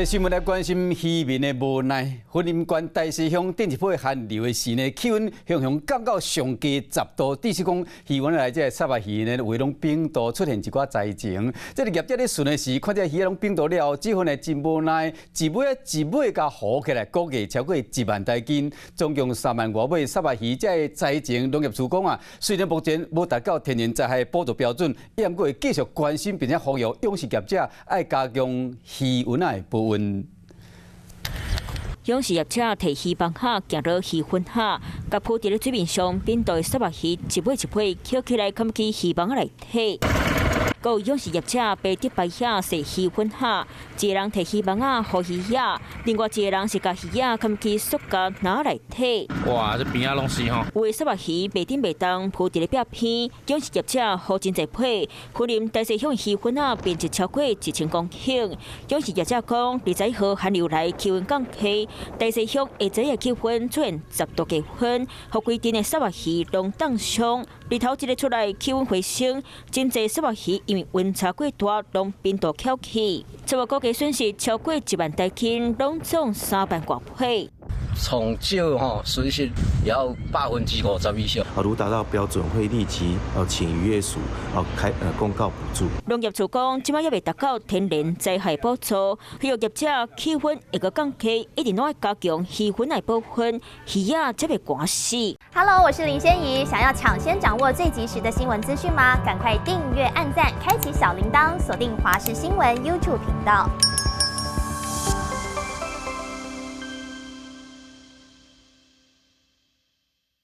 新聞來關心漁民的無奈。雲林縣大溪鄉頂一批寒流的時呢，氣溫雄雄降到上低10度，致使講魚塭內這个虱目魚呢，有攏冰凍出現一寡災情。這个業者咧巡的時，看這魚攏冰凍了後，這份呢真無奈，一尾一尾共糊起來，估計超過1萬台斤，總共3萬外尾虱目魚。這个災情，農業處講啊，雖然目前無達到天然災害補助標準，猶毋過會繼續關心並且呼籲養殖業者愛加強魚塭的保溫。養殖業者提魚網仔，行落魚塭仔，共浮佇咧水面上冰凍的虱目魚一尾一尾抾起來，囥去魚網仔內底。閣有養殖業者爬竹排仔踅魚塭仔，一个人提魚網仔糊魚仔，另外一个人是共魚仔囥去塑膠籃內底。哇，這邊仔攏是吼！有的虱目魚袂振袂動，浮佇咧壁邊，養殖業者糊真濟批，雲林大溪鄉魚塭仔面積超過1000公頃。養殖業者講，21號寒流來，氣溫降低，大溪鄉下晝的氣溫出現10度低溫，予規陣的虱目魚攏凍傷。日頭一日出來，氣溫回升，真濟虱目魚因為溫差過大，攏冰凍翹起。初步估計損失超過1萬台斤，攏總3萬外尾。從少吼損失也有50%以上。啊，如達到標準，會立即請漁業署開公告補助。農業處講，這擺猶未達到天然災害補助，呼籲業者氣溫會閣降低，一定攏愛加強魚塭來保溫，魚仔才袂寒死。 Hello，我是林仙怡，想要搶先掌握最及時的新聞資訊嗎？趕快訂閱、按讚、開啟小鈴鐺，鎖定華視新聞 YouTube 頻道。